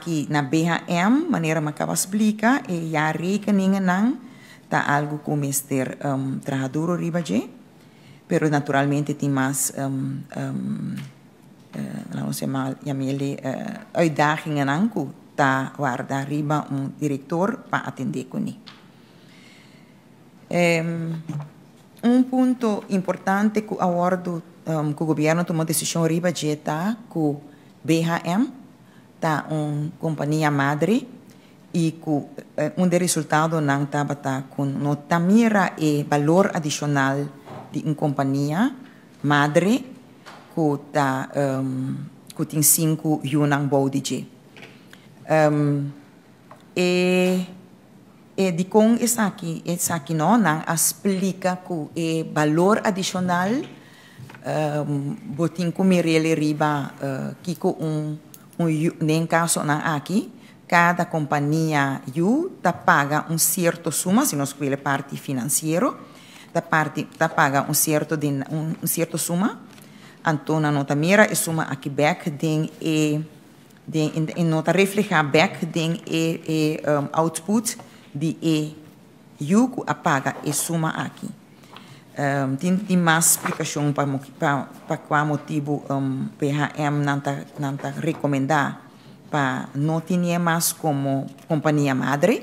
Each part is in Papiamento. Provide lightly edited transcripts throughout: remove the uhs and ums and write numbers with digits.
Aki na BHM, manera mi a kaba splika, e jaarrekeningennan ta algu ku mester traha duru riba dje, pero naturalmente tin mas, laten we yam'e, uitdagingennan ku ta warda riba un direktor pa atendé kuné. Un punto importante ku a wòrdu ku gobièrnu tuma desishon riba dje ta ku BHM ta un kompania madre i ku un di e resultadonan tabata ku no ta mira e balor adishonal di un kompania madre ku ta ku tin sinku yunan bou di dje. E e dikon esaki esaki no nan a splika ku e balor adishonal bo tin ku mir'el riba kiko un un yu den kasonan aki kada kompania yu ta paga un sierto suma si nos kuel e parti finansiero ta parti ta paga un sierto den un sierto suma anto nan no ta mira e suma aki bek den e den e no ta reflehá bek den e e output di e yu ku a paga e suma aki. Tin tin mas splikashon pa pa pa kua motibu PHM nan ta nan ta rekomendá pa no tinié mas komo kompania madre.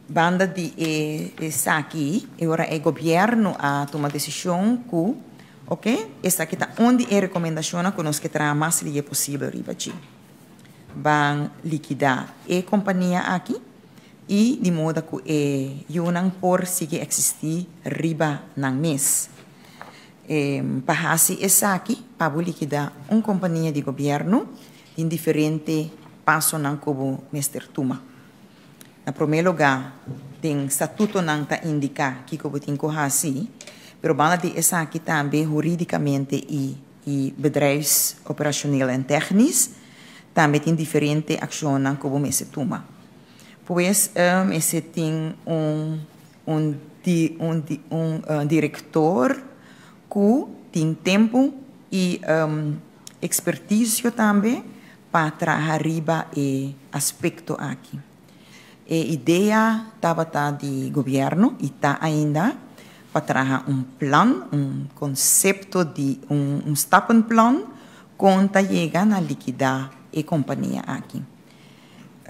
Banda di e esaki e ora e gobièrnu a tuma desishon ku oke esaki ta un di e rekomendashonnan ku nos ke traha mas lihe posibel riba dje. Ban likidá e kompania aki i di moda ku e yunan por sigui eksistí riba nan mes. Pa hasi esaki, pa bo likidá un kompania di gobièrnu, tin diferente pasonan ku bo mester tuma. Na promé lugá, den statutonan ta indiká kiko bo tin ku hasi, pero banda di esaki tambe hurídikamente i i bedrijfsoperationeel en technisch tambe tin diferente akshonnan ku bo mester tuma. Pues mester tin un un di un di un direktor ku tin tempu i ekspertisio tambe pa traha riba e aspekto aki. E idea tabata di gobièrnu i ta ainda pa traha un plan, un konsepto di un un stappenplan kon ta yega na likidá e kompania aki.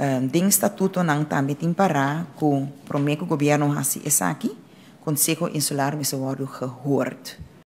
Den statutonan tambe tin pará ku promé ku gobièrnu hasi esaki, Konseho Insular mester wòrdu gehoord.